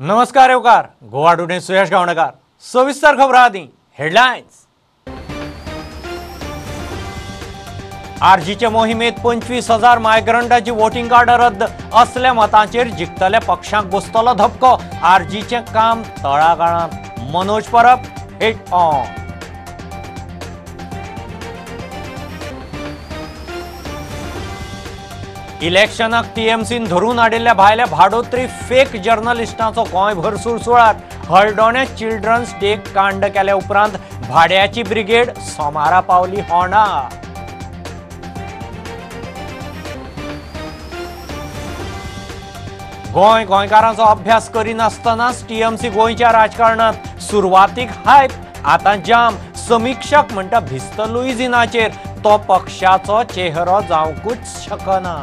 नमस्कार येवकार गोवा टुडे सुयश गावणकार सविस्तर खबर आदी हेडलायन्स। आरजीचे मोहिमेत 25,000 मायग्रंटाची वोटिंग कार्ड रद्द असल्या मतांचेर जिखतल्या पक्षांक बसतलो धपको। आरजीचें काम तळागाळांत। मनोज परब हिट ऑन। इलेक्शनाक टीएमसीन धरून हाडिल्ल्या भायल्या भाडोत्री फेक जर्नलिस्टांचो गोंयभर सुळसुळाट। हळदोणे चिल्ड्रन्स डे कांड केल्या उपरांत भाड्याची ब्रिगेड सोमारा पावली होंडा। गोंय गोंयकारांचो अभ्यास करिनासतनाच टीएमसी गोंयच्या राजकारणांत सुरवातीक हायप आतां जाम। समिक्षक म्हणटा भिस्त लुईझिनाचेर तो पक्षाचो चेहरो जावंकूच शकना।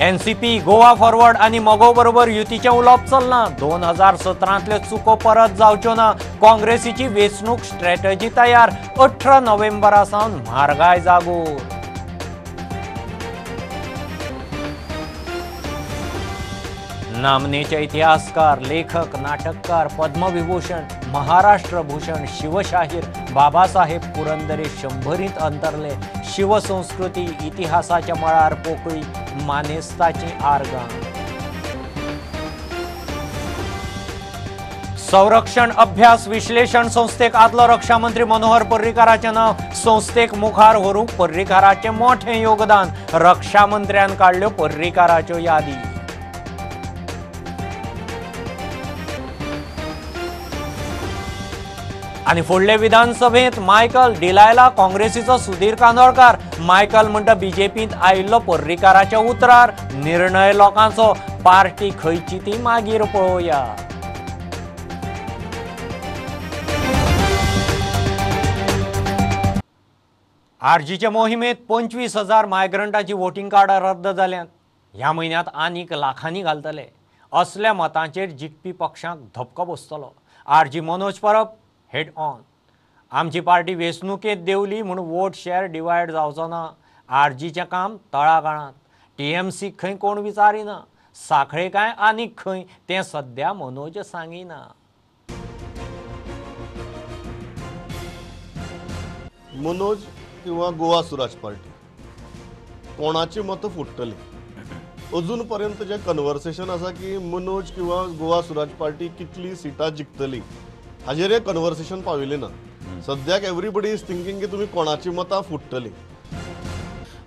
एनसीपी गोवा फॉरवर्ड आनी मगो बरोबर युतीचें उलोवप चल्लां। 2017तल्यो चुको परत जावच्यो ना। काँग्रेसीची वेंचणूक स्ट्रॅटजी तयार। 18 नोव्हेंबरा सावन म्हारगाय जागोर। नामनेचे इतिहासकार, लेखक, नाटककार, पद्मविभूषण, महाराष्ट्र भूषण, शिवशाहीर बाबासाहेब पुरंदरे 100रींत अंतरले। शिवसंस्कृती इतिहासाच्या मळार पोकळी मानेस्ताची आर्गां। संरक्षण अभ्यास विश्लेषण संस्थेक आदलो रक्षा मंत्री मनोहर पर्रीकाराचें नांव। संस्थेक मुखार व्हरूंक पर्रीकाराचें मोठें योगदान। रक्षा मंत्र्यान काडल्यो पर्रीकाराच्यो यादी। आनी फुडले विधानसभेंत मायकल डिलायला काँग्रेसीचो सुधीर कांदोळकार। मायकल म्हणटा बीजेपींत आयिल्लो पर्रीकाराच्या उतरार। निर्णय लोकांचो, पार्टी खंयची ती मागीर पळोवया। आरजीचे मोहिमेंत 25,000 मायग्रंटाची वोटिंग कार्डां रद्द जाल्यांत। ह्या म्हयन्यांत आनीक लाखांनी घालतले। असल्या मतांचेर जिखपी पक्षांक धपको बसतलो। आरजी मनोज परब हेड ऑन। आमची पार्टी वेंचणुकेंत देंवली म्हूण वोट शेअर डिवायड जावचो ना। आरजीचें काम तळागाळांत। टीएमसी खंय कोण विचारिना। साखळे काय आनीक खंय तें सद्या मनोज सांगिना। मनोज किंवा गोवा सुराज पार्टी कोणाची मतां फुट्टली? अजून पर्यंत जें कन्वर्सेशन आसा की मनोज किंवा गोवा सुराज पार्टी कितली सिटां जिखतली हाजेर हे कन्वर्सेशन पाविल्लें ना। सद्याक एवरीबडी is thinking की तुमी कोणाची मतां फुट्टली।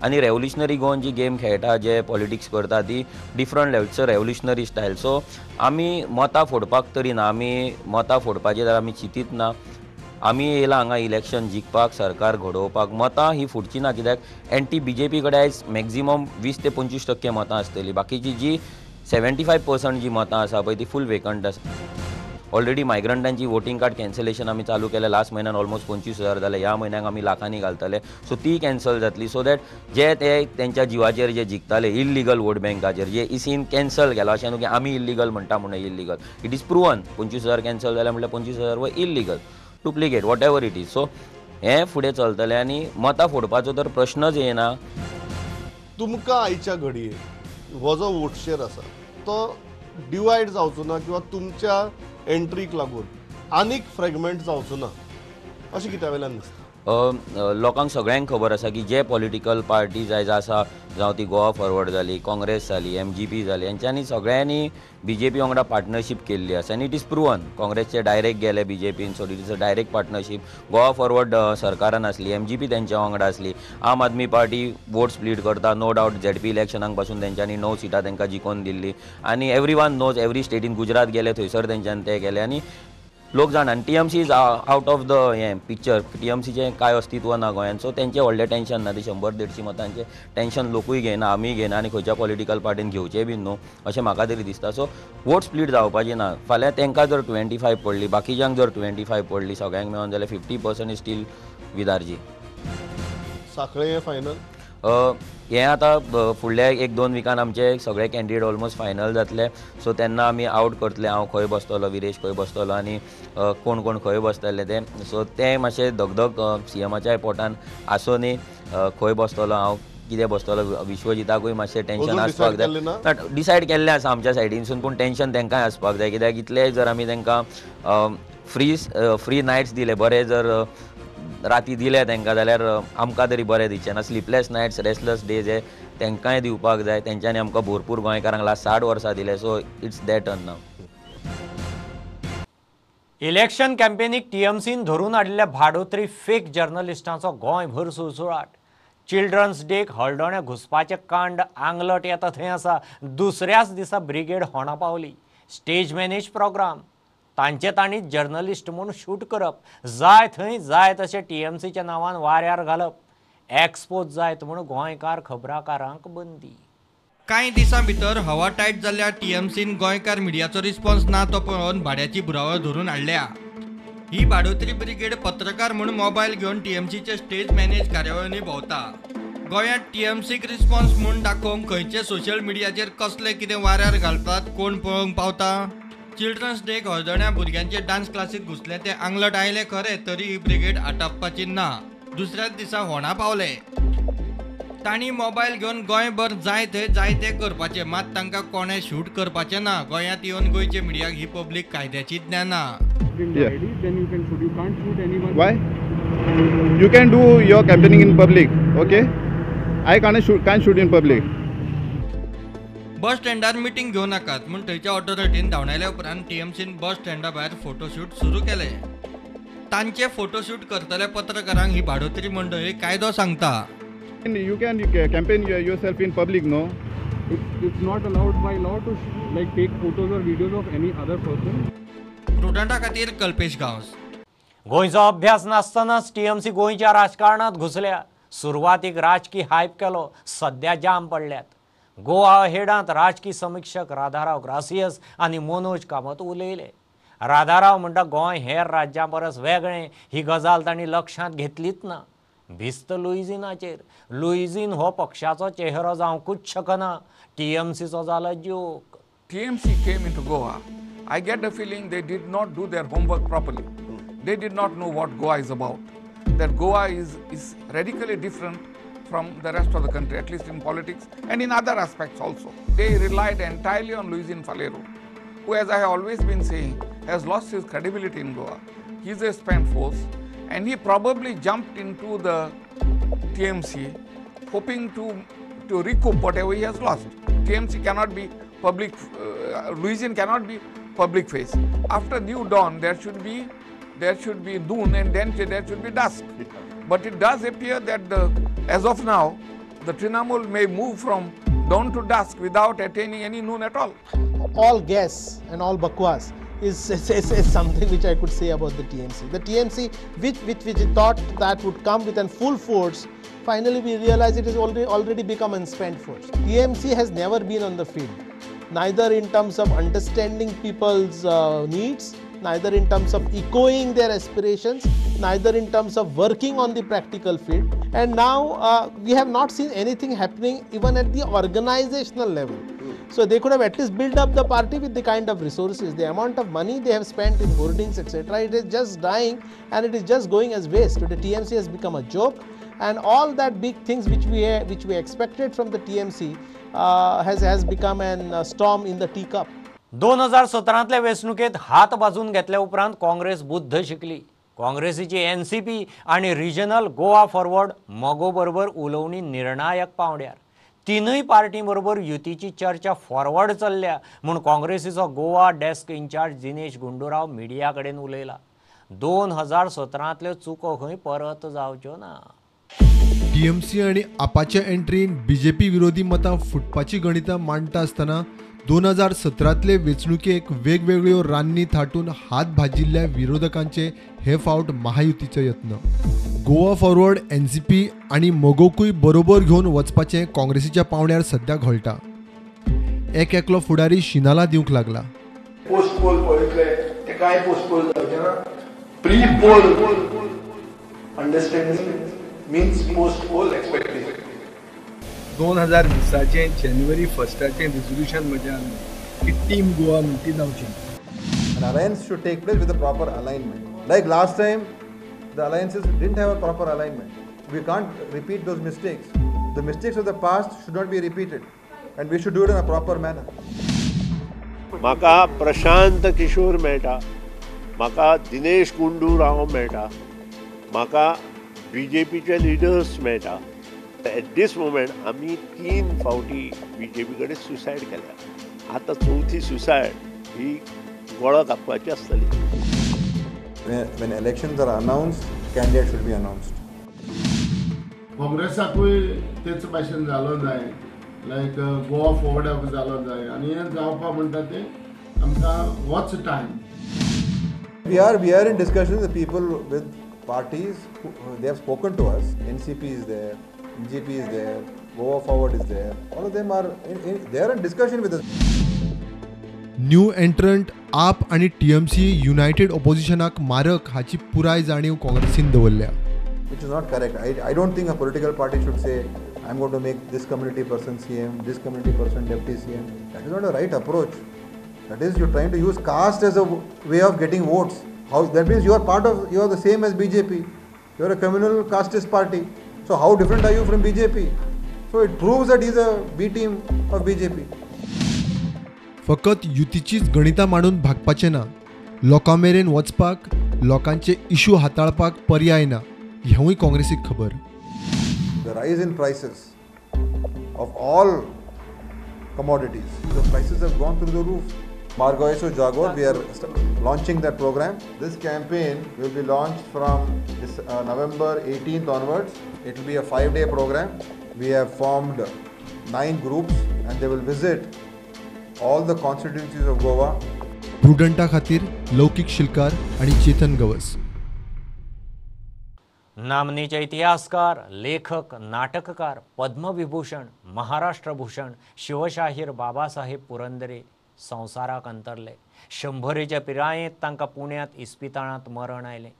आनी रेवोल्युशनरी गोवन जी गेम खेळटा, जे पॉलिटिक्स करता ती डिफरंट लेवलचो रेवोल्युशनरी स्टायल। सो आमी मतां फोडपाक तरी ना, आमी मतां फोडपाचें जाल्यार आमी चिंतीत ना। आमी येयला हांगा इलेक्शन जिखपाक, सरकार घडोवपाक। मतां ही फुटची ना कित्याक एंटी बीजेपी कडेन आयज मॅक्झिमम 20 ते 25% मतां आसतलीं। बाकीची जी 75% जी मतां आसा पळय ती फूल वेकंट आसा। ऑलरेडी मायग्रंटांची वोटिंग कार्ड कॅन्सलेशन आमी चालू केलें। लास्ट म्हयन्यान ऑलमोस्ट 25,000 जालें, ह्या म्हयन्याक आमी लाखांनी घालतले। सो ती कॅन्सल जातली। सो that जे ते तेंच्या जिवाचेर जे जिखताले इल्लिगल वोट बँकाचेर जे इसीन कॅन्सल केला, अशें न्हू की आमी इल्लिगल म्हणटा म्हणून illegal, it is proven. 25,000 cancel जालें म्हटल्यार 25,000 व illegal, duplicate, whatever it is. So हें फुडें चलतलें आनी मतां फोडपाचो तर प्रश्नच येना। तुमकां आयच्या घडये हो जो वोट शेअर आसा तो डिवायड जावचो ना किंवा तुमच्या एंट्रीक लागून आनीक फ्रेगमेंट जावचो ना अशें कित्या वेल्यान दिसता? लोकांक सगळ्यांक खबर आसा की जे पॉलिटिकल पार्टीज आयज आसा, जावं ती गोवा फॉरवर्ड जाली, काँग्रेस जाली, एमजीपी जाली, हेंच्यांनी सगळ्यांनी बीजेपी वांगडा पार्टनरशीप केल्ली आसा आनी it is proven. काँग्रेसचे डायरेक्ट गेले बीजेपीन, so it is a direct partnership. Goa forward सरकारान आसली, एमजीपी तेंच्या वांगडा आसली, Aam Aadmi party vote split करता, नो डावट। झेडपी इलेक्शनाक पासून तेंच्यांनी 9 सिटां तेंकां जिखोवन दिल्ली आनी एवरी वन नोज, एवरी स्टेटीन गुजरात गेले थंयसर तेंच्यांनी ते केले आनी लोक जाणा। आनी TMC is out of the हें पिक्चर, टीएमसीचें कांय अस्तित्व ना गोंयांत। सो तेंचें व्हडलें टेंशन ना, ते 100-150 मतांचें टेंशन लोकूय घेयना, आमीय घेयना आनी खंयच्या पॉलिटिकल पार्टीन घेवचें बीन न्हू अशें म्हाका तरी दिसता। सो वोट स्प्लीट जावपाची ना। फाल्यां तेंकां जर 25 पडली, बाकीच्यांक जर 25 पडली, सगळ्यांक मेळोन जाल्यार 50% is still with RG. साखळे हें फायनल हें आतां फुडल्या 1-2 विकान आमचे सगळे कॅन्डिडेट ऑलमोस्ट फायनल जातले। सो तेन्ना आमी आवट करतले, हांव खंय बसतलो, विरेश खंय बसतलो आनी कोण कोण खंय बसतले ते। सो तें मातशें धगधग सीएमाच्याय पोटान आसूं न्ही, खंय बसतलो हांव, कितें बसतलो, विश्वजिताकूय मातशें टेन्शन आसपाक जाय. डिसायड केल्लें आसा आमच्या सायडीनसून, पूण टेन्शन तांकांय आसपाक जाय, कित्याक इतले जर आमी तांकां फ्री नायट्स दिले, बरे जर राती दिले तांकां जाल्यार आमकां तरी बरें दिवचें ना. स्लिपलेस नायट्स, रेस्टलेस डेज हे तांकांय दिवपाक जाय. तेंच्यांनी आमकां भरपूर गोंयकारांक लास्ट 60 वर्सां दिले, so it's that turn now. Election कॅम्पेनीक टीएमसीन धरून हाडिल्ल्या भाडोत्री फेक जर्नलिस्टांचो गोंयभर सुळसुळाट. चिल्ड्रन्स डेक हळदोण्या घुसपाचें कांड आंगलट येता थंय आसा. दुसऱ्याच दिसा ब्रिगेड होणा पावली. स्टेज मॅनेज प्रोग्राम, तांचे तांणी जर्नलिस्ट म्हूण शूट करप, जाय थंय जाय तशें टीएमसीच्या नांवान वाऱ्यार घालप, एक्सपोज जायत म्हूण गोंयकार खबराकारांक बंदी. कांय दिसां भितर हवा टायट जाल्ल्या टीएमसीन गोंयकार मिडियाचो रिस्पॉन्स ना तो पळोवन भाड्याची भुरावळ धरून हाडल्या. ही भाडोत्री ब्रिगेड पत्रकार म्हूण मोबायल घेवन टीएमसीचे स्टेज मॅनेज कार्यावळींनी भोंवता. गोंयांत टीएमसीक रिस्पॉन्स म्हूण दाखोवंक खंयचे सोशल मिडियाचेर कसले कितें वाऱ्यार घालतात कोण पळोवंक पावता. चिल्ड्रन्स डेक हळदोण्या भुरग्यांचे डान्स क्लासीत घुसले ते आंगलट आयले खरें, तरी ही ब्रिगेड आटापपाची ना. दुसऱ्याच दिसा होणा पावले. तांणी मोबायल घेवन गोंयभर जाय थंय जाय तें करपाचें, मात तांकां कोणें शूट करपाचें ना. गोंयांत येवन गोंयचे मिडियाक ही पब्लीक कायद्याची ज्ञान ना. Why? You can do your campaigning in public, okay? I can't shoot in public. Bus स्टँडार मिटींग घेवं नाकात म्हूण थंयच्या ऑथॉरिटीन धांवडायल्या उपरांत टीएमसीन बस स्टँडा भायर फोटोशूट सुरू केलें. तांचे फोटोशूट करतल्या पत्रकारांक ही भाडोत्री मंडळी कायदो सांगता. You can campaign yourself in public, no? It's not allowed by law to like take photos or videos of any other person. प्रुडंटा खातीर कल्पेश गांवस. गोंयचो अभ्यास नासतनाच टीएमसी गोंयच्या राजकारणांत घुसल्या. सुरवातीक राजकी हायप केलो, सद्या जाम पडल्यात. गोवा हेडांत राजकी समिक्षक राधाराव ग्रासियस आनी मनोज कामत उलयले. राधाराव म्हणटा गोंय हेर राज्यां परस वेगळें, ही गजाल तांणी लक्षांत घेतलीच ना. भिस्त लुईजिनाचेर. लुईजिन हो पक्षाचो चेहरो जावंकूच शकना. टीएमसीचो जाला joke. TMC came into Goa. I get the feeling they did not do their homework properly. They did not know what Goa is about. That Goa is radically different from the rest of the country, at least in politics and in other aspects also. They relied entirely on Luizinho Faleiro, who, as I have always been saying, has lost his credibility in Goa. He's a spent force, and he probably jumped into the TMC hoping to recoup whatever he has lost. TMC cannot be public, Luizinho cannot be public face. After new dawn, there should be noon, and then there should be dusk. But it does appear that as of now, the Trinamool may move from dawn to dusk without attaining any noon at all. All guess and all bakwas is something which I could say about the TMC. The TMC, which we thought that would come with a full force, finally we realize it has already become a spent force. TMC has never been on the field, neither in terms of understanding people's needs, neither in terms of echoing their aspirations, neither in terms of working on the practical field. And now we have not seen anything happening even at the organizational level. So they could have at least built up the party with the kind of resources, the amount of money they have spent in hoardings, etc. It is just dying and it is just going as waste. Today TMC has become a joke, and all that big things which we expected from the TMC has become a storm in the teacup. 2017 वेंचणुकेत हात बाजून घेतल्या उपरांत काँग्रेस बुद्ध शिकली. काँग्रेसीची NCP आनी regional Goa forward मगो बरोबर उलोवणी निर्णायक पावंड्यार. तिनूय पार्टी बरोबर युतीची चर्चा फॉरवर्ड चल्ल्या म्हूण काँग्रेसीचो Goa desk incharge Dinesh Gundu Rao media कडेन उलयला. 2017 चुको खंय परत जावच्यो ना. टीएमसी आनी आपाच्या एंट्रीन बीजेपी विरोधी मतां फुटपाची गणितां मांडटा आसतना 2017 वेंचणुकेक वेगवेगळ्यो रान्नी थाटून हात भाजिल्ल्या विरोधकांचे हे फावट महायुतीचो यत्न. गोवा फॉरवर्ड, एनसीपी आनी मगोकूय बरोबर घेवन वचपाचें काँग्रेसीच्या पावंड्यार सद्या घोळटा. एक एकलो फुडारी शिनाला दिवंक लागला. पोस्ट पोल पळयतले ते काय पोस्ट पोल जावचें ना. Pre poll understanding means post poll expectation. 2020 जानेवारी 1 रेजोल्यूशन म्हजें आसलें की टीम गोवा म्हणटी ती जावची. An alliance should take place with a proper alignment. Like last time, the alliances didn't have a proper alignment. We can't repeat those mistakes. The mistakes of the past should not be repeated and we should do it in a proper manner. म्हाका प्रशांत किशोर मेळटा, म्हाका दिनेश गुंडू राव मेळटा, म्हाका बीजेपीचे leaders मेळटा. Eight दीस moment आमी 3 फावटी BJP कडेन सुसायड केल्या. आतां चवथी सुसायड ही गळो कापपाची आसतली. When elections are announced, candidate should be announced. काँग्रेसाकूय तेच भाशेन जालो जाय, लायक गोवा फॉरवर्डाक जालो जाय आनी हें जावपा म्हणटा तें आमकां होच time. We are in discussion with people, with parties, they have spoken to us. NCP is there, MGP is there, Goa Forward is there. All of them are they are in discussion with us. New entrant AAP आनी TMC United ऑपोजिशनाक मारक हाची पुराय जाणीव काँग्रेसीन दवरल्या. Which is not correct. I don't think a political party should say, I'm going to make this community person CM, this community person deputy CM. That is not a right approach. That is, you're trying to use caste as a way of getting votes. How, that means you are part of, you are the same as BJP. You are a communal casteist party. So how different are you from BJP? So it proves that he is a B team of BJP. फकत युतीचीच गणितां मांडून भागपाचें ना, लोकां मेरेन वचपाक, लोकांचे issue हाताळपाक पर्याय ना, हेंवूय काँग्रेसीक खबर. The rise in prices of all commodities, the prices have gone through the roof. Margoiso Jagor, we are launching that program. This campaign will be launched from this, November 18th onwards. It will be a 5-day program. We have formed 9 groups and they will visit all the constituencies of Goa. प्रुडंटा खातीर लौकिक शिलकार आनी चेतन गवस. नामनेचे इतिहासकार, लेखक, नाटककार, पद्मविभूषण, महाराष्ट्रभूषण शिवशाहीर बाबासाहेब पुरंदरे संवसाराक अंतरले. 100च्या पिरायेंत तांकां पुण्यांत इस्पितळांत मरण आयलें.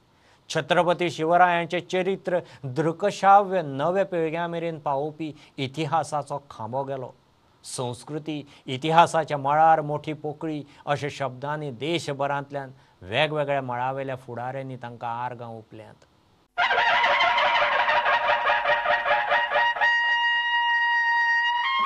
छत्रपती शिवरायांचें चरित्र दृकश्राव्य नव्या पिळग्यां मेरेन पावोवपी इतिहासाचो खांबो गेलो. संस्कृती इतिहासाच्या मळार मोठी पोकळी अशा शब्दांनी देशभरांतल्यान वेगवेगळ्या मळावेल्या फुडाऱ्यांनी तांकां आर्गां ओंपल्यांत.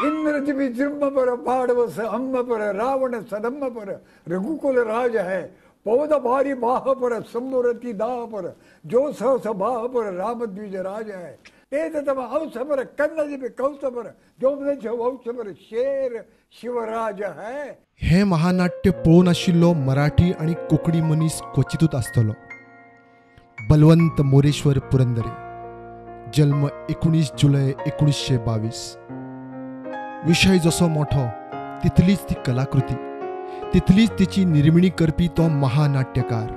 इंद्र विजृंभ पाडवस अम्म पर रावण सदम्म पर रघुकुल राज है पौध भारी बाह पर संभुरति दाह पर जो सहस बाह पर राम द्विज राज है तेज तम अंश पर कन्नज कौश पर जो वंश पर शेर शिवराज है. हें महानाट्य पळोवन आशिल्लो मराठी आनी कोंकणी मनीस क्वचितूच आसतलो. बलवंत मोरेश्वर पुरंदरे, जल्म 19 जुलय 1922. विशय जसो मोठो तितलीच ती कलाकृती, तितलीच तिची निर्मिणी करपी तो महानाट्यकार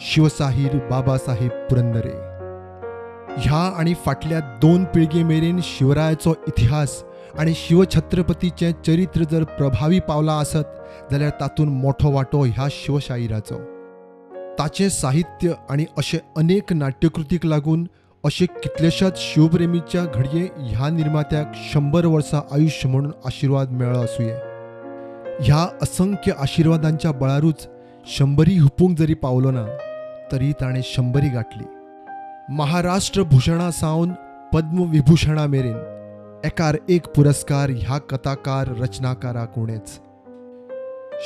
शिवशाहीर बाबासाहेब पुरंदरे. ह्या आनी फाटल्या 2 पिळगे मेरेन शिवरायाचो इतिहास आनी शिवछत्रपतीचें चरित्र जर प्रभावी पावलां आसत जाल्यार तातूंत मोठो वांटो ह्या शिवशाहिराचो. ताचें साहित्य आनी अशे अनेक नाट्यकृतीक लागून अशे कितलेशाच शिवप्रेमीच्या घडये ह्या निर्मात्याक 100 वर्सां आयुश्य म्हणून आशिर्वाद मेळ्ळो आसुये. ह्या असंख्य आशिर्वादांच्या बळारूच 100 हुपूंक जरी पावलो ना तरी ताणें 100 गांठली. महाराष्ट्र भूषणा सावन पद्मविभूषणा मेरेन एकार एक पुरस्कार ह्या कथाकार रचनाकाराक उणेच.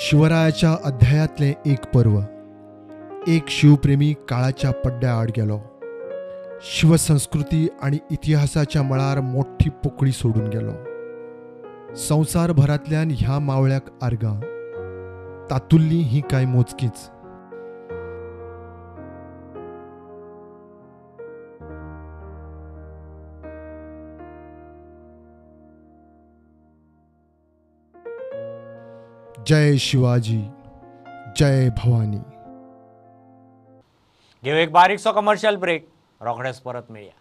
शिवरायाच्या अध्यायांतलें एक पर्व, एक शिवप्रेमी काळाच्या पड्ड्या आड गेलो. शिवसंस्कृती आनी इतिहासाच्या मळार मोठी पोकळी सोडून गेलो. संवसारभरांतल्यान ह्या मावळ्याक आर्गां, तातुल्लीं हीं कांय मोजकीच. जय शिवाजी, जय भवानी. घेऊ एक बारीकसो कमर्शियल ब्रेक, रोखडेच परत मेळया.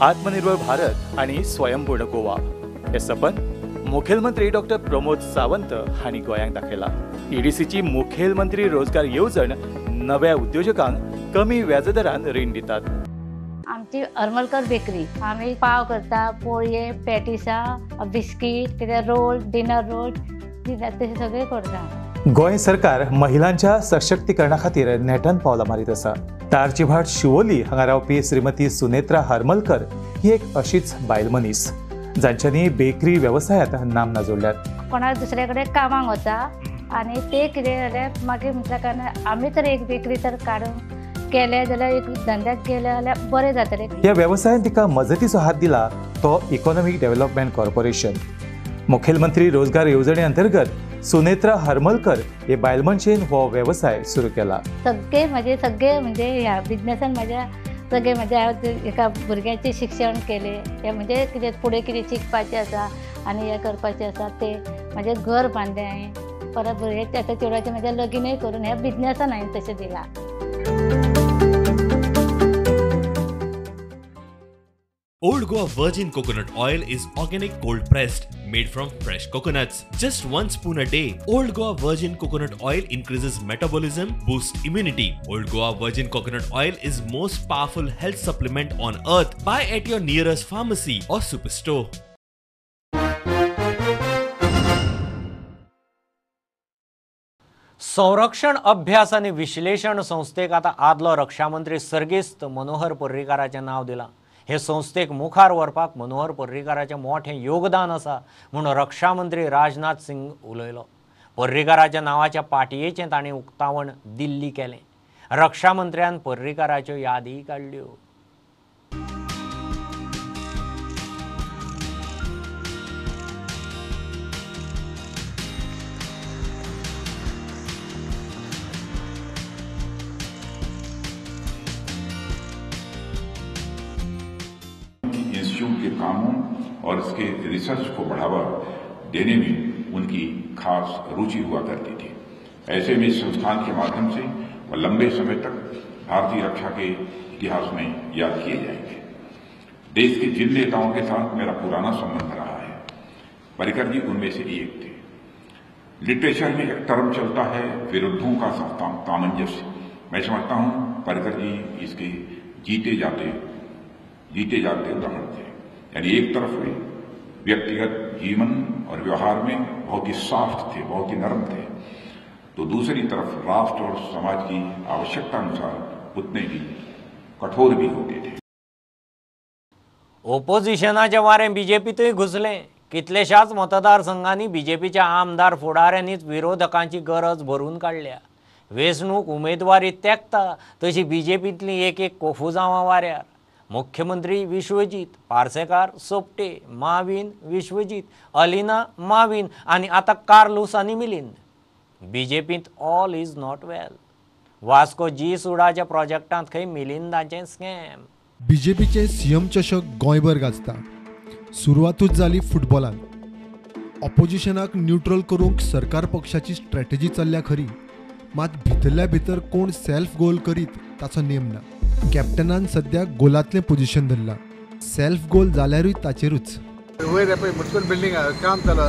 आत्मनिर्भर भारत आनी स्वयंपूर्ण गोवा हे सपन मुखेलमंत्री डॉक्टर प्रमोद सावंत हांणी गोंयांक दाखयला. ईडीसीची मुखेलमंत्री रोजगार येवजण नव्या उद्योजकांक कमी व्याजदरान रीण दितात. आमची हरमलकर बेकरी, आमी पाव करता, पोळये, पॅटिसां, बिस्कीट, कितें रोल, डिनर रोल तशें सगळें करता. गोंय सरकार महिलांच्या सशक्तीकरणा खातीर नेटान पावलां मारीत आसा. तारचीभाट शिवोली हांगा रावपी श्रीमती सुनेत्रा हरमलकर ही एक अशीच बायल मनीस जांच्यांनी बेकरी वेवसायांत नामना जोडल्यात. कोणा दुसऱ्या कडेन कामाक वता आनी ते कितें जाल्यार मागीर म्हटल्या कारणान आमी तर एक बेकरी तर काडून केले जाल्यार एक धंद्याक गेले जाल्यार बरें जातलें. ह्या वेवसायान तिका मजतीचो हात दिला तो इकॉनॉमीक डेव्हलपमेंट कॉर्पोरेशन. मुखेलमंत्री रोजगार येवजणे अंतर्गत सुनेत्रा हरमलकर हे बायल मनशेन हो वेवसाय सुरू केला. सगळे म्हजे सगळे म्हणजे ह्या बिजनेसान म्हज्या सगळे म्हज्या एका भुरग्याचें शिक्षण केलें, हें म्हणजे कितें फुडें कितें शिकपाचें आसा आनी हें करपाचें आसा तें म्हजें घर बांदलें हांवें. परत भुरग्याचें आतां चेडवाचें म्हजें लगीनय करून ह्या बिजनेसान हांवें तशें दिलां. Old Goa Virgin Coconut Oil is organic cold pressed, made from fresh coconuts. Just 1 spoon a day. Old Goa Virgin Coconut Oil increases metabolism, boosts immunity. Old Goa Virgin Coconut Oil is most powerful health supplement on earth. Buy at your nearest pharmacy or superstore. संरक्षण अभ्यास आनी विश्लेषण संस्थेक आतां आदलो रक्षामंत्री सर्गेस्त मनोहर पर्रीकाराचें नांव दिलां. हे संस्थेक मुखार व्हरपाक मनोहर पर्रीकाराचें मोठें योगदान आसा म्हूण रक्षामंत्री राजनाथ सिंग उलयलो. पर्रीकाराच्या नांवाच्या पाटयेचें ताणें उक्तावण दिल्ली केलें. रक्षामंत्र्यान पर्रीकाराच्यो यादी काडल्यो. इंस्टीट्यूट के कामों और इसके रिसर्च को बढ़ावा देने में उनकी खास रुचि हुआ करती थी। ऐसे में इस संस्थान के माध्यम से वह लंबे समय तक भारतीय रक्षा के इतिहास में याद किए जाएंगे। देश के जिन नेताओं के साथ मेरा पुराना संबंध रहा है, पर्रिकर जी उनमें से एक थे। लिटरेचर में एक टर्म चलता है, विरुद्धों का सामंजस्य। मैं समझता हूं पर्रिकर जी इसके जीते जाते उदाहरण थे। यानी एक तरफ वे व्यक्तिगत जीवन और व्यवहार में बहुत ही सॉफ्ट थे, बहुत ही नरम थे, तो दूसरी तरफ राष्ट्र और समाज की आवश्यकता अनुसार उतने ही कठोर भी होते थे। ओपोजिशनाचे वारें बीजेपीतूय घुसलें. कितलेशाच मतदारसंघांनी बीजेपीच्या आमदार फुडाऱ्यांनीच विरोधकांची गरज भरून काडल्या. वेंचणूक उमेदवारी तेकता तशी बीजेपींतली एक एक कोफुजांवां वाऱ्यार. मुख्यमंत्री विश्वजीत पार्सेकार, सोपटे, माविन, विश्वजीत, अलिना, माविन आनी आतां कार्लूस आनी Milind. बीजेपींत all is not well. Vasco जी सुडाच्या प्रोजेक्टांत खंय मिलिंदाचें स्कॅम. बीजेपीचें सीएम चषक गोंयभर गाजता. सुरवातूच जाली फुटबॉलान. ऑपोजिशनाक न्यूट्रल करूंक सरकार पक्षाची स्ट्रॅटेजी चल्ल्या खरी, मात भितरल्या भितर कोण सेल्फ गोल करीत ताचो नेम ना. कॅप्टनान सद्या गोलांतलें पोजिशन धरलां. सेल्फ गोल जाल्यारूय ताचेरूच. वयर पळय म्युनिसिपल बिल्डींग काम चला.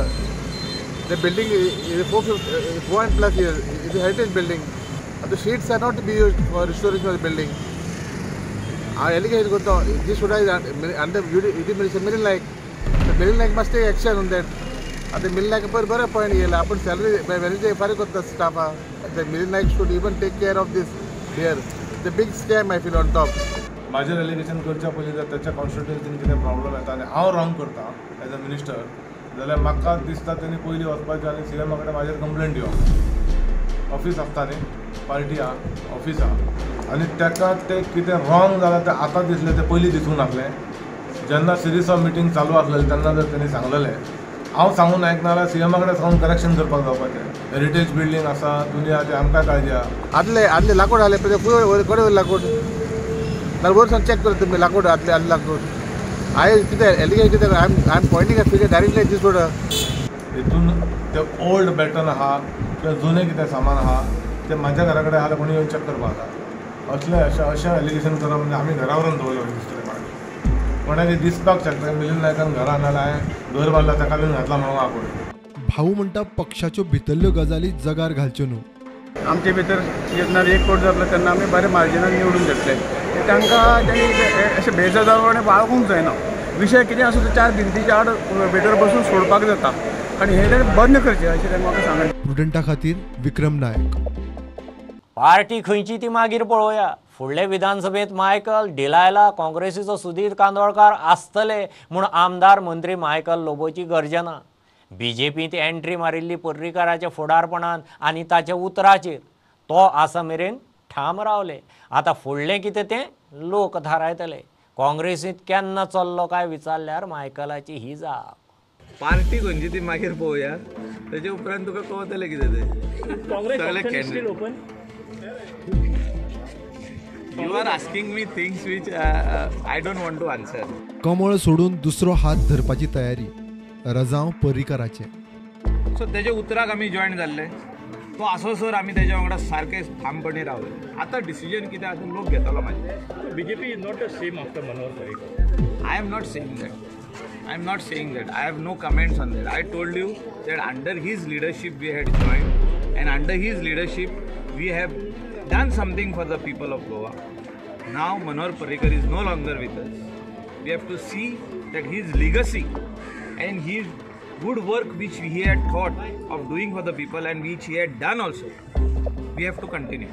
The building is 4 plus years, it's a heritage building. The sheets are not to be used for restoration of the building. Our allegation is this should under UD Minister Milind Naik. The Milind Naik must take action on that. The Milind Naik पर बरं point येयला. आपण salary manager फारीक करता स्टाफा. The Milind Naik should even take care of this here. The big scam I feel on top. म्हाजेर allegation करच्या पयलीं जर ताच्या कॉन्स्टिट्युएन्सीन कितें प्रॉब्लम येता आनी हांव रॉंग करता एज अ मिनिस्टर जाल्यार म्हाका दिसता तेणी पयलीं वचपाचें आनी सी एमा कडेन म्हाजेर कंप्लेन दिवप. ऑफीस आसता न्ही, पार्टी आहा, ऑफीस आहा आनी ताका तें कितें रॉंग जालां तें आतां दिसलें, तें पयलीं दिसूंक नासलें. जेन्ना सिरीज ऑफ मिटींग चालू आसलेलें तेन्ना जर तेणी सांगलेलें, हांव सांगून आयकना जाल्यार सी एमा कडेन सांगून करेक्शन करपाक जावपाचें. हेरिटेज बिल्डींग आसा, दुनिया तें आमकां काळजी आहा. आदले आदले लाकूड आसले पळय, फूल कडेन लाकूड नाल्यार वयर सावन चॅक करता तुमी लाकूड आदले आदले लाकूड. हांवें कितें एलिगेशन कितें I am pointing a figure directly दीस रोड. हितून ते ओल्ड बॅटन आहा किंवा जुनें कितें सामान आहा तें म्हाज्या घरा कडेन आहा, कोणी येवन चॅक करपाक जाता. असलें अशें अशें एलिगेशन करप म्हणजे आमी घरा व्हरून दवरलें दिसतलें म्हाका. कोणाक दिसपाक शकता मिलिंद नायकान घरान नाल्यार हांवें घर बांदला ताका बीन घातला म्हणून आपूण. भाऊ म्हणटा पक्षाच्यो भितरल्यो गजाली जगार घालच्यो न्हू. आमचे भितर जेन्ना एक कोट जातलो तेन्ना आमी बरे मार्जिनान निवडून घेतले. तांकां तांणी अशें बेजबाबदारपणान वागूंक जायना. विशय कितें आसूं तो चार भिंतीच्या आड भितर बसून सोडपाक जाता आनी हें ताणें बंद करचें अशें ताणें म्हाका सांगलें. प्रुडंटा खातीर विक्रम नायक. पार्टी खंयची ती मागीर पळोवया. फुडले विधानसभेंत मायकल डिलायला काँग्रेसीचो सुधीर कांदोळकार आसतले म्हूण आमदार मंत्री मायकल लोबोची गर्जना. बीजेपींत एंट्री मारिल्ली पर्रीकाराच्या फुडारपणान आनी ताच्या उतराचेर तो आसा मेरेन ठाम रावले. आतां फुडलें कितें तें लोक थारायतले. काँग्रेसींत केन्ना चल्लो काय विचारल्यार मायकलाची ही जाप. पार्टी खंयची ती मागीर पळोवया, तेजे उपरांत तुका कळतलें कितें तें. सगळे open. You are asking me things which I don't want to answer. कमळ सोडून दुसरो हात धरपाची तयारी रजांव पर्रीकाराचें. सो तेजे उतराक आमी जॉयन जाल्ले, तो आसोसर आमी तेज्या वांगडा सारके ठामपणी रावले. आतां डिसिजन कितें आसा लोक घेतलो मागीर. BJP is not the same after Manohar Parrikar. I am not saying that. I am not saying that. I have no comments on that. I told you that under his leadership we had joined and under his leadership we have done something for the people of Goa. Now Manohar Parrikar is no longer with us. We have to see that his legacy and his good work which he had thought of doing for the people and which he had done also, we have to continue.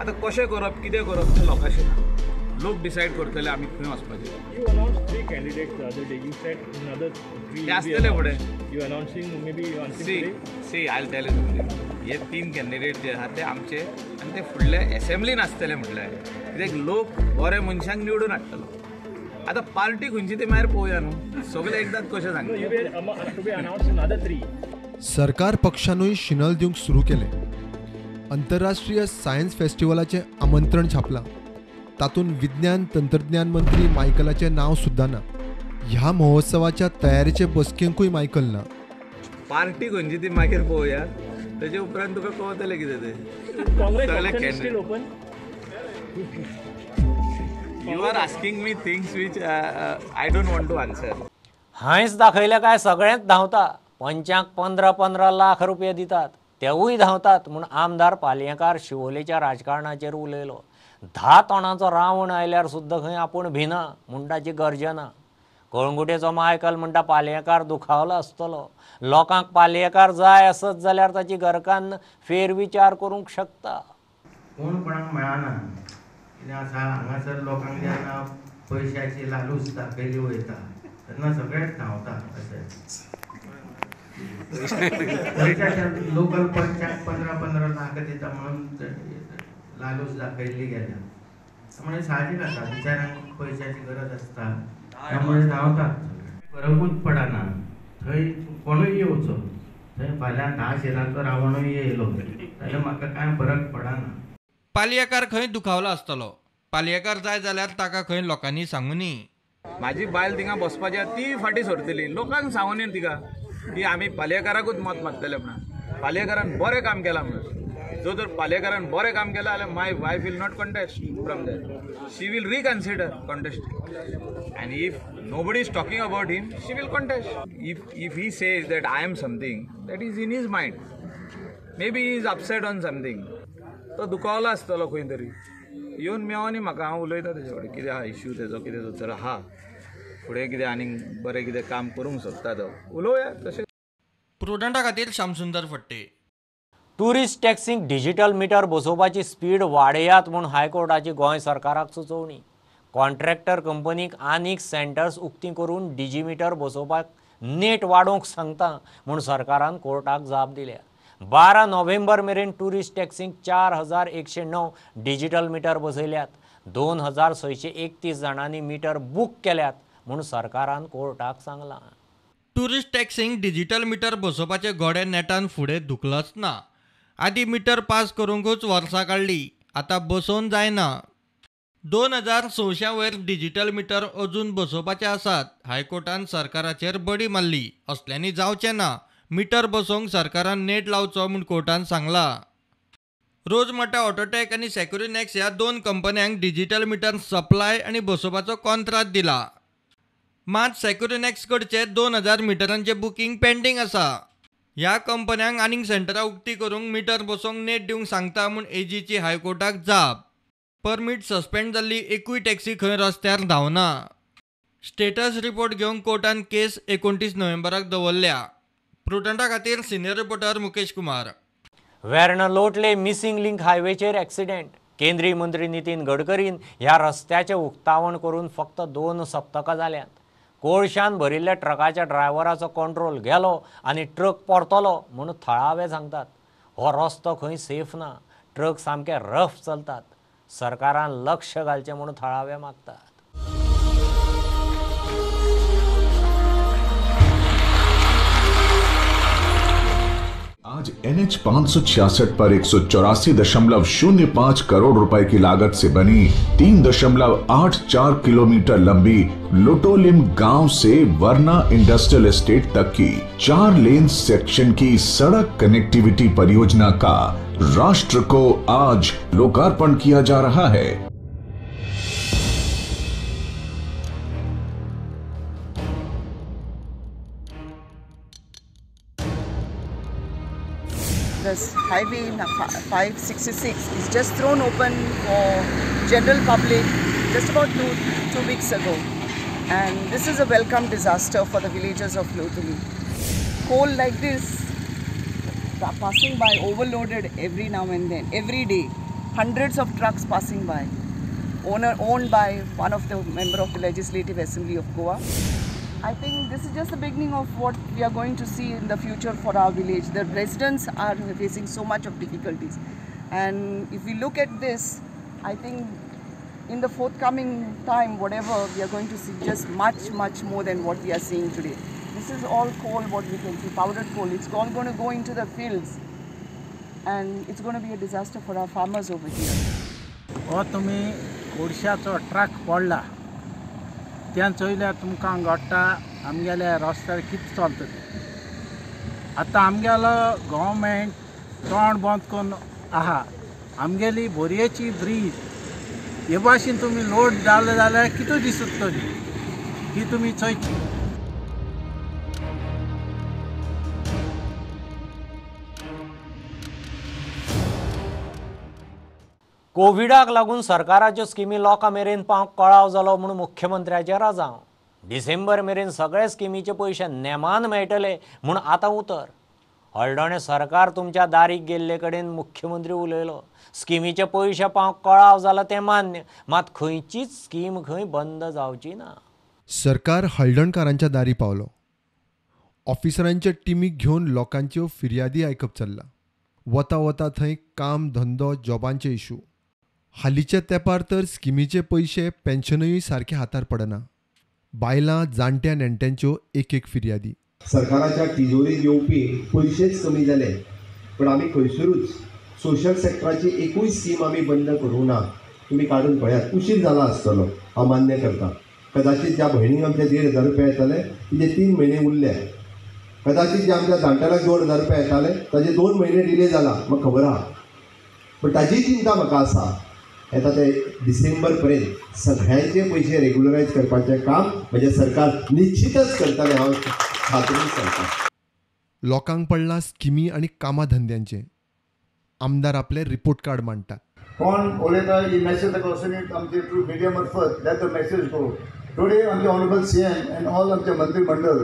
आतां कशें करप कितें करप तें लोकांचें ना. लोक decide करतले आमी खंय वचपाचें. You announced 3 candidates the other day. You said another 3 ते आसतले फुडें. You announcing maybe you announcing today? See, I'll tell you something. हे 3 कॅन्डिडेट जे आहा ते आमचे आनी ते फुडले एसेंब्लीन आसतले म्हटल्यार कित्याक लोक बरे मनशांक निवडून हाडटलो. आतां पार्टी खंयची ती मागीर पळोवया न्हू, सगळे एकदांच कशें सांगता. सरकार पक्षानूय शिनल दिवंक सुरू केलें. अंतरराष्ट्रीय सायन्स फेस्टिवलाचें आमंत्रण छापलां. तातूंत विज्ञान तंत्रज्ञान मंत्री मायकलाचें नांव सुद्दां ना. ह्या महोत्सवाच्या तयारेचे बसकेकूय मायकल ना. पार्टी खंयची ती मागीर पळोवया, तेजे उपरांत तुका कळतलें कितें तें. सगळे open. You are asking me things which I don't want to answer. हांयस दाखयलें काय सगळेंच धांवता. पंचांक 15-15 लाख रुपये दितात तेवूय धांवतात म्हूण आमदार पालयेंकार शिवोलेच्या राजकारणाचेर उलयलो. 10 तोंडांचो रावण आयल्यार सुद्दां खंय आपूण भिना म्हूण ताची गर्जना. कळंगुटेचो मायकल म्हणटा पालयेंकार दुखावलो आसतलो. लोकांक पालयेंकार जाय आसत जाल्यार ताची घरकान्न फेरविचार करूंक शकता. कोण कोणाक मेळना कितें आसा हांगासर लोकांक जेन्ना पयशाची लालूच दाखयली वयता तेन्ना सगळेच धांवता. अशें पयशाच्या लोकल पंचाक 15-15 लाख दिता म्हणून लालूच दाखयल्ली गेल्या. त्यामुळे साहजीक आसा बिचाऱ्यांक पयशाची गरज आसता त्यामुळे धांवतात. फरकूच पडना, थंय कोणूय येवचो, थंय फाल्यां 10 शिरांचो रावणूय येयलो जाल्यार म्हाका कांय फरक पडना. पालयेकार खंय दुखावलो आसतलो. पालयेकार जाय जाल्यार ताका खंय लोकांनी सांगुनी. म्हाजी बायल थिंगा बसपाची आहा ती फाटीं सरतली. लोकांक सांगुनी तिका की आमी पालयेकाराकूच मत मागतले म्हणून. पालयेकारान बरें काम केलां म्हणून. जो जर पालयेकारान बरें काम केलां जाल्यार my wife will not contest from there. She will reconsider contest. And if nobody is talking about him, she will contest. If he says that I am something, that is in his mind. Maybe he is upset on something. तो दुखावला आसतलो खंय तरी. येवन मेवनी म्हाका, हांव उलयता तेजे कडेन कितें आहा इश्यू तेजो, कितें तर आहा फुडें कितें आनीक बरें कितें काम करूंक सोदता तो, उलोवया तशें. प्रुडंटा खातीर श्यामसुंदर फट्टे. टुरिस्ट टॅक्सींक डिजिटल मिटर बसोवपाची स्पीड वाडयात म्हूण हायकोर्टाची गोंय सरकाराक सुचोवणी. कॉन्ट्रॅक्टर कंपनीक आनीक सेंटर्स उक्ती करून डिजिमीटर बसोवपाक नेट वाडोवंक सांगता म्हूण सरकारान कोर्टाक जाप दिल्या. 12 नोव्हेंबर मेरेन टुरिस्ट टॅक्सींक 4109 डिजिटल मिटर बसयल्यात. 2631 जाणांनी मिटर बूक केल्यात म्हूण सरकारान कोर्टाक सांगलां. टुरिस्ट टॅक्सींक डिजिटल मिटर बसोवपाचे घोडे नेटान फुडें धुकलच ना. आदीं मिटर पास करूंकूच वर्सां काडली, आतां बसोवन जायना. 2600 वयर डिजिटल मिटर अजून बसोवपाचे आसात. हायकोर्टान सरकाराचेर बडी मारली. असल्यांनी जावचें ना. मिटर बसोवंक सरकारान नेट लावचो म्हूण कोर्टान सांगलां. रोजमोठ्या ऑटोटॅक आनी सेक्युरिनॅक्स ह्या 2 कंपन्यांक डिजिटल मिटर सप्लाय आनी बसोवपाचो कॉन्त्रात दिला. मात सेक्युरिनॅक्स कडचे 2000 मिटरांचे बुकींग पेंडींग आसा. ह्या कंपन्यांक आनीक सेंटरां उक्ती करूंक मिटर बसोवंक नेट दिवंक सांगता म्हूण एजीची हायकोर्टाक जाप. परमीट सस्पेंड जाल्ली एकूय टॅक्सी खंय रस्त्यार धांवना. स्टेटस रिपोर्ट घेवंक कोर्टान केस 29 नोव्हेंबराक दवरल्या. प्रुडंटा खातीर senior reporter Mukesh Kumar. Verna Lotle missing link हायवेचेर एक्सिडेंट. केंद्रीय मंत्री नितीन गडकरीन ह्या रस्त्याचें उक्तावण करून फक्त 2 सप्तकां जाल्यांत. कोळशान भरिल्ल्या ट्रकाच्या ड्रायव्हराचो कंट्रोल गेलो आनी ट्रक परतलो म्हूण थळावे सांगतात. हो रस्तो खंय सेफ ना. ट्रक सामके रफ चलतात. सरकारान लक्ष घालचें म्हूण थळावे मागतात. आज NH 566 पर 184.05 करोड़ रुपए की लागत से बनी 3.84 किलोमीटर लंबी लोटोलिम गांव से वर्ना इंडस्ट्रियल एस्टेट तक की 4 लेन सेक्शन की सड़क कनेक्टिविटी परियोजना का राष्ट्र को आज लोकार्पण किया जा रहा है। This highway 566 is just thrown open for general public just about two weeks ago, and this is a welcome disaster for the villagers of Loutolim. Coal like this passing by, overloaded every now and then, every day, hundreds of trucks passing by, owned by one of the member of the Legislative Assembly of Goa. I think this is just the beginning of what we are going to see in the future for our village. The residents are facing so much of difficulties. And if we look at this, I think in the forthcoming time, whatever, we are going to see just much, much more than what we are seeing today. This is all coal, what we can see, powdered coal. It's all going to go into the fields and it's going to be a disaster for our farmers over here. हो तुमी कोळशाचो truck पडला त्यान चोयल्यार तुमकां घडटा आमगेल्या रस्त्यार कितें चलता तें. आतां आमगेलो गव्हर्मेंट तोंड बंद करून आहा. आमगेली बोरयेची ब्रीज हे भाशेन तुमी लोड जाले जाल्यार कितें दिसतली ती तुमी चोयची. कोविडाक लागून सरकाराच्यो स्किमी लोकां मेरेन पावंक कळाव जालो म्हूण मुख्यमंत्र्याचें राजांव. डिसेंबर मेरेन सगळे स्किमीचे पयशे नेमान मेळटले म्हूण आतां उतर. हळदोणें सरकार तुमच्या दारीक गेल्ले कडेन मुख्यमंत्री उलयलो. स्किमीचे पयशे पावंक कळाव जाला तें मान्य, मात खंयचीच स्कीम खंय बंद जावची ना. सरकार हळदणकारांच्या दारी पावलो. ऑफिसरांच्या टिमीक घेवन लोकांच्यो फिर्यादी आयकप चल्लां. वता वता थंय काम धंदो जॉबांचे इशू. हालींच्या तेंपार तर स्किमीचे पयशे पेन्शनूय सारकें हातार पडना. बायलां जाणट्या नेणट्यांच्यो एक एक फिर्यादी. सरकाराच्या तिजोरीत येवपी पयशेच कमी जाले, पूण आमी खंयसरूच सोशल सेक्टराची एकूय स्कीम आमी बंद करूंक ना. तुमी काडून पळयात, उशीर जाला आसतलो, हांव मान्य करता. कदाचित ज्या भयणीक आमच्या 1500 रुपया येताले तिचे 3 म्हयने उरले. कदाचित ज्या आमच्या जाणट्याक 2000 रुपया येताले ताजे 2 म्हयने डिले जाला, म्हाका खबर आहा. पूण ताजी चिंता म्हाका आसा, येता ते डिसेंबर पर्यंत सगळ्यांचे पयशे रेग्युलरायज करपाचें काम म्हजें सरकार निश्चितच करतलें, हांव खात्रीन सांगता. लोकांक पडलां स्किमी आनी कामां धंद्यांचें. आमदार आपले रिपोर्ट कार्ड मांडटात. कोण उलयता ही मॅसेज ताका वचून आमचे थ्रू मिडिया मार्फत let the message go. Today आमचे ऑनरेबल CM and all आमचे मंत्रीमंडळ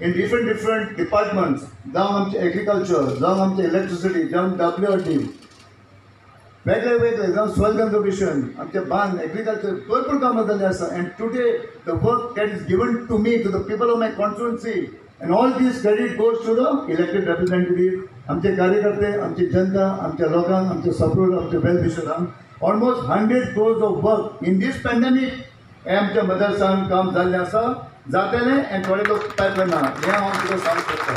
इन डिफरंट डिफरंट डिपार्टमेंट्स, जावं आमचें एग्रीकल्चर, जावं आमचें इलेक्ट्रिसिटी, जावं WRD, वेगळे वेगळे, जावं सॉयल कन्जर्वेशन, आमचे बांद, एग्रीकल्चर, भरपूर कामां जाल्लीं आसा. And today the work that is given to me, to the people of my constituency, and all this credit goes to the elected representative, आमचे कार्यकर्ते, आमची जनता, आमच्या लोकांक, आमचे सपोर्ट, आमचे वेल विशरांक. Almost 100 crores of work in this pandemic हें आमच्या मदरसान काम जाल्लें आसा, जातलें आनी थोडे लोक पायपलायन आहा, हें हांव तुका सांगूंक सोदतां.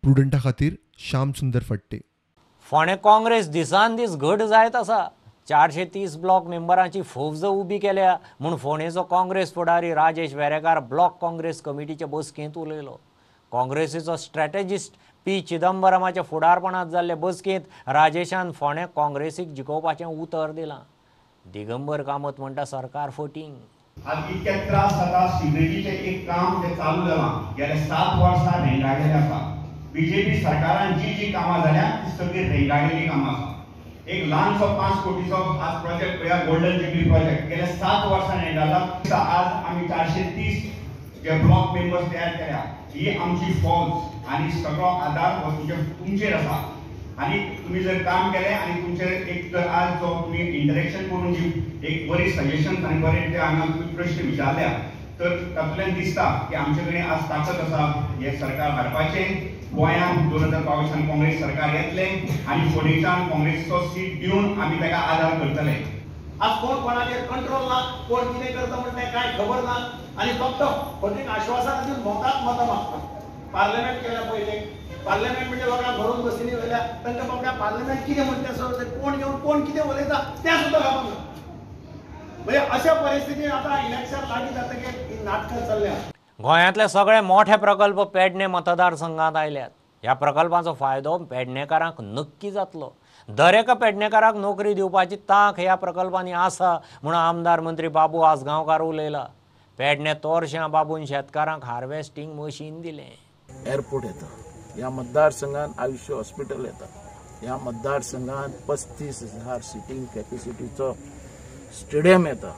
प्रुडंटा खातीर श्याम सुंदर फट्टे. फोंडें काँग्रेस दिसान दीस घट जायत आसा. 430 ब्लॉक मेंबरांची फौज उबी केल्या म्हूण फोंडेचो काँग्रेस फुडारी राजेश वेरेकार ब्लॉक काँग्रेस कमिटीचे बसकेंत उलयलो. काँग्रेसीचो स्ट्रॅटेजिस्ट पी चिदंबरमाच्या फुडारपणांत जाल्ले बसकेंत राजेशान फोंडें काँग्रेसीक जिखोवपाचें उतर दिलां. दिगंबर कामत म्हणटा सरकार फटींग. आज इतके त्रास जाता. सिवरेजीचें एक काम जें चालू जालां गेल्या 7 वर्सां रेंगाळलेलें आसा. बीजेपी सरकारान जी जी कामां जाल्या ती सगळीं रेंगाळलेलीं कामां आसा. एक ल्हानसो 5 कोटीचो आज प्रोजेक्ट पळया, गोल्डन जुबली प्रोजेक्ट गेल्या 7 वर्सां रेंगाळला. आज आमी 430 जे ब्लॉक मेंबर्स तयार केल्या. ही आमची फौज आनी सगळो आदार हो तुमचेर आसा. आनी तुमी जर काम केलें आनी तुमचें एक जर आज जो तुमी इंटरेक्शन करून जी एक बरी सजेशन आनी बरे ते हांगा तुमी प्रश्न विचारल्या तर तातूंतल्यान दिसता की आमचे कडेन आज ताकद आसा हें सरकार हाडपाचें. गोंयांत 2022 काँग्रेस सरकार येतलें आनी फोंडेच्यान काँग्रेसचो सीट दिवन आमी ताका आदार करतले. आज कोण कोणाचेर कंट्रोल ना, कोण कितें करता म्हण तें कांय खबर ना आनी फक्त फटींग आश्वासनां दिवन भोंवतात, मतां मागतात. पार्लमेंट केल्या पयलीं, पार्लमेंट म्हणजे लोकांक भरून बसिनी वयल्या तांकां बाबड्या पार्लमेंट कितें म्हणटा तें कोण येवन कोण कितें उलयता तें सुद्दां खबर ना. म्हणजे अशा परिस्थितीन आतां इलेक्शन लागीं जातकीर ही नाटकां चल्ल्या. गोंयांतले सगळे मोठे प्रकल्प पेडणे मतदारसंघात आयल्यात. ह्या प्रकल्पांचो फायदो पेडणेकारांक नक्की जातलो. दरेका पेडणेकाराक नोकरी दिवपाची तांक ह्या प्रकल्पांनी आसा म्हूण आमदार मंत्री बाबू आजगांवकार उलयला. पेडणे तोरशां बाबून शेतकारांक हार्वेस्टिंग मशीन दिलें. एअरपोर्ट येता ह्या मतदारसंघात, आयुष्य हॉस्पिटल येता ह्या मतदारसंघात, 35,000 सिटींग कॅपॅसिटीचो स्टेडियम येता.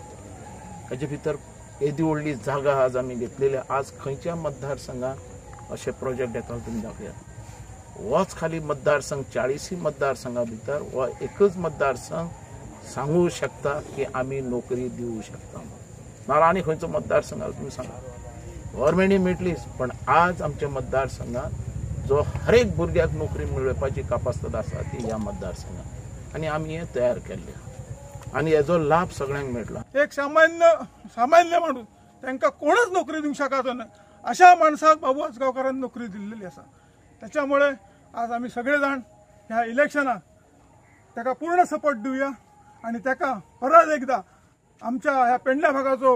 ताजे भितर येदी व्हडली जागा आज आमी घेतलेली. आज खंयच्या मतदारसंघात अशे प्रोजेक्ट येता तुमी दाखयात. होच खाली मतदारसंघ 40 मतदारसंघा भितर हो एकच मतदारसंघ सांगू शकता की आमी नोकरी दिवू शकता. नाल्यार आनी खंयचो मतदारसंघ तुमी सांगा. गव्हर्मेंटूय मेळटलीच, पण आज आमच्या मतदारसंघात जो हर एक भुरग्याक नोकरी मेळोवपाची कापास्ताद आसा ती ह्या मतदारसंघात आनी आमी हें तयार केल्लें आनी हेजो लाभ सगळ्यांक मेळटला. एक सामान्य सामान्य माणूस तांकां कोणच नोकरी दिवंक शकत ना अशा माणसाक बाबू आजगांवकारान नोकरी दिल्लेली आसा. त्याच्यामुळे आज आमी सगळे जाण ह्या इलेक्शनाक ताका पूर्ण सपोर्ट दिवया आनी ताका परत एकदा आमच्या ह्या पेडण्या भागाचो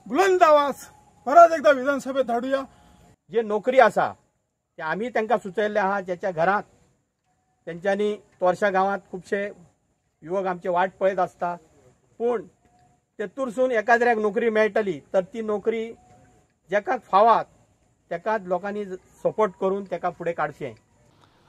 बुलंद आवाज परत एकदा विधानसभेत धाडुया. जे नोकरी आसा ते आमी तांकां सुचयल्लें आहा. ज्याच्या घरांत तेंच्यांनी तोरशा गांवांत खुबशे युवक आमचे वाट पळयत आसता, पूण तेतूरसून एकाद्र्याक नोकरी मेळटली तर ती नोकरी जेका फावात तेकाच लोकांनी सपोर्ट करून तेका फुडें काडचें.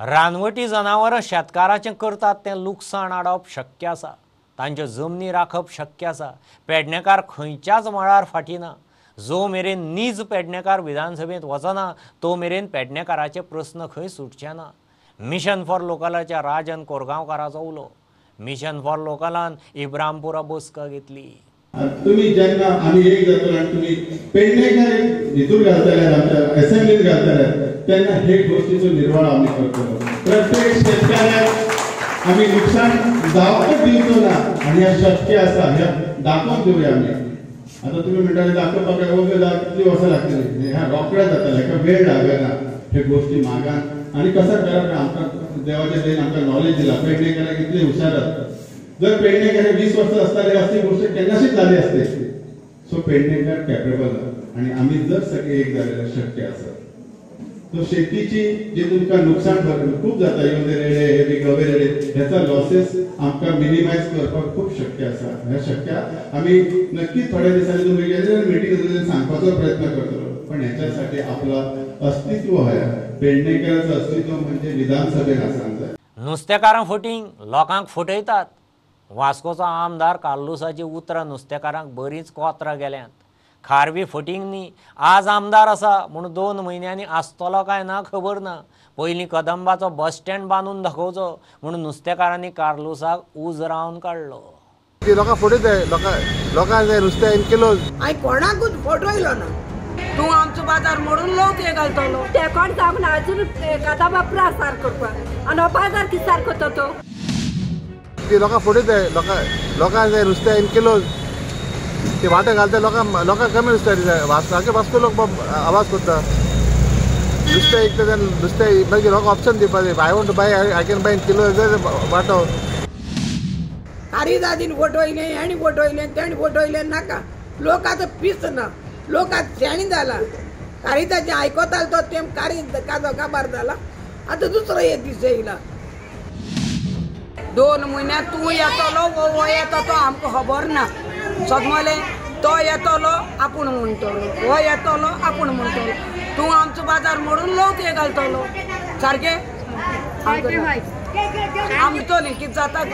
रानवटी जनावरां शेतकाराचें करतात तें लुकसाण हाडप शक्य आसा, तांच्यो जमनी राखप शक्य आसा. पेडणेकार खंयच्याच मळार फाटीं ना. जो मेरेन नीज पेडणेकार विधानसभेंत वचना तो मेरेन पेडणेकाराचे प्रस्न खंय सुटचे ना. मिशन फॉर लोकलाच्या राजन कोरगांवकाराचो उलो. मिशन फॉर लोकलान इब्रामपुरा बसका घेतली. तुमी जेन्ना आमी एक जातले आनी तुमी पेडणेकार हितूर घालतले, आमच्या असेंब्लीत घालतले तेन्ना हे गोष्टीचो निर्वाळ आमी करतलो. प्रत्येक शेतकऱ्याक आमी लुकसाण जावपाक दिवचो ना आनी हें शक्य आसा, हें दाखोवन दिवया आमी. आतां तुमी म्हणटाले दाखोवपाक कितलीं वर्सां लागतलीं, ह्या रोखडें जातलें, हेका वेळ लागना. हे गोष्टी मागान आनी कसो करप, आमकां देवाच्या दयेन आमकां नॉलेज दिला. पेडणेकाराक इतले हुशार आसता. जर पेडणेकर 20 वर्सां आसताले असली गोष्ट केन्नाशीच जाली असते. सो पेडणेकर कॅपेबल आनी आमी जर सगळे एक जाले शक्य आसा. सो शेतीची जे तुमकां नुकसान खूब जाता, इवन रेडे हे बी गवे रेडे, हेचा लॉसेस आमकां मिनिमायज करपाक खूब शक्य आसा. हें शक्य आमी नक्कीच थोड्या दिसांनी तुमी गेले मिटींग सांगपाचो प्रयत्न करतलो. पण ह्याच्यासाठी आपला अस्तित्व आहे, पेडणेकरांचं अस्तित्व म्हणजे विधानसभेत आसांक जाय. नुस्तेकारां फटींग लोकांक फटयतात. वास्कोचो आमदार कार्लुसाची उतरां नुस्तेकारांक बरींच कोतरां गेल्यांत. खारवी फटींग न्ही, आज आमदार आसा म्हूण 2 म्हयन्यांनी आसतलो काय ना खबर ना. पयलीं कदंबाचो बस स्टँड बांदून दाखोवचो म्हूण नुस्तेकारांनी कार्लुसाक उजरावन काडलो. लोकां फटयताय, लोकांक जाय नुस्तें इन किलोज. हांवें कोणाकूच फटयलो ना. तूं आमचो बाजार मोडून लोक हे घालतलो. ते कोण जावंक ना अजून कदंबा प्रासार करपाक आनी हो बाजार कितें सारको तो. लोकां फटयताय, लोकांक जाय नुस्तें इन किलोज. ते वाटे घालता लोकांक, लोकांक कमी नुस्तें दिता. सारके वास्को लोक आवाज करता नुस्तें विकता तेन्ना नुस्तें मागीर लोकांक ऑप्शन दिवपा जाय. I want to buy, I can buy in kilo वांटो. कारिदादीन फटयलें, हेणी फटयलें, तेणी फटयलें नाका. लोक आतां पीस ना, लोक आतां शेणी जाला. कारिदाचें आयकतालो तो तेम कारी काजो काबार जाला. आतां दुसरो एक दीस येयला. 2 म्हयन्याक तूं येतलो वो येता तो आमकां खबर ना. सगळे तो येतलो आपूण म्हणटलो, हो येतलो आपूण म्हणटलो, तूं आमचो बाजार मोडून लोक हे घालतलो सारकें. आमतली कितें जाता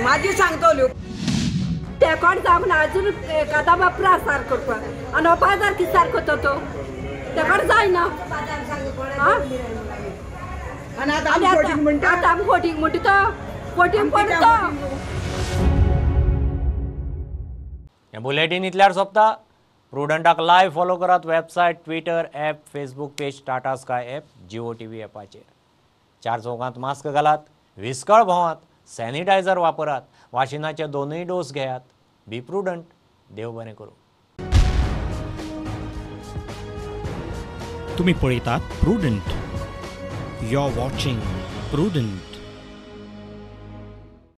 मागीर सांगतल्यो. तेकोड जावंक ना अजून कादाबा प्रासार करपाक आनी हो बाजार कितें सारको तो तेकोड जायना. आनी आतां आमी वोटींग म्हणटा तो वोटींग पडटा. हें बुलेटीन इतल्यार सोंपता. प्रुडंटाक लायव्ह फॉलो करात website, Twitter app, Facebook page, Tata Sky app, Jio TV ॲपाचेर. चार चौगांत मास्क घालात, विस्कळ भोंवात, सॅनिटायझर वापरात, वाशिनाचे दोनूय डोस घेयात. बी प्रुडंट. देव बरें करूं. तुम्ही पळयतात Prudent. You are watching Prudent.